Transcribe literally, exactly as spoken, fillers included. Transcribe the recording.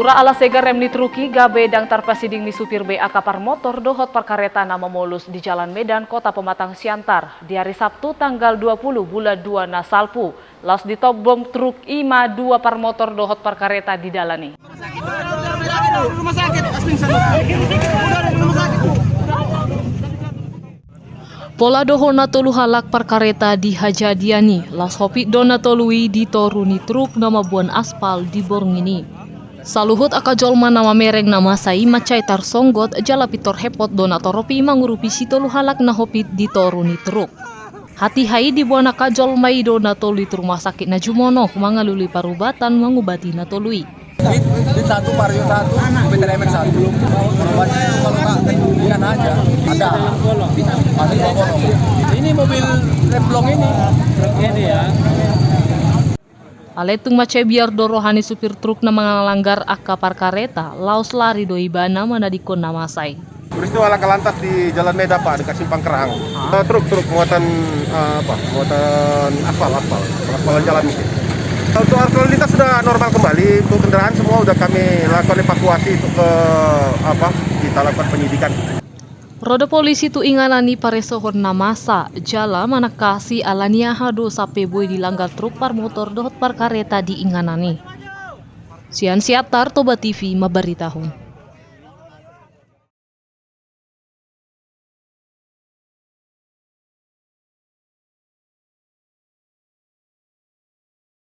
Tura ala sega rem ni truk i gabe ndang tarpasiding ni supir B A K parmotor dohot parkareta na mamolus di Jalan Medan, Kota Pematang Siantar, di ari Sabtu tanggal dua puluh bulan dua na salpu. Laos ditobom truk i ma dua parmotor dohot parkareta di dalan i. Pola do ho na tolu halak parkareta di hajadian i, laos hopit do na tolu i di toru ni truk na mamboan aspal di borngin i. Saluhut angka jolma na mamereng na masa i mansai tarsonggot jala pintor hepot do natorop i mangurupi sitolu halak na hopit di toru ni truk. Hatiha i diboan angka jolma i do na tolu i tu rumah sakit na jumono mangalului parubatan mangubati na tolu i. Bit, bit satu, Vario satu, B T R M X satu. Korbannya kalau tak ringan aja, ada. Masih bawa golok. Ini mobil remblong ini. Ini ya. Alai tung mansai biar do roha ni supir truk na mangalanggar angka parkareta, laos lari do ibana manadingkon na masa i. Peristiwa laka lantas di Jalan Medan, Pak, dekat Simpang Kerang. Eh, truk, truk muatan, eh, apa? Muatan aspal, aspal. Pengaspalan jalan mungkin. Untuk arus lalu lintas sudah normal kembali. Untuk kendaraan semua sudah kami lakukan evakuasi untuk ke, apa, kita lakukan penyidikan. Ro do polisi tu inganan i paresohon na masa, jala manangkasi ala ni aha do sampe boi dilanggar truk parmotor dohot parkareta di inganan i. Sian Siantar, Toba T V mambaritahon.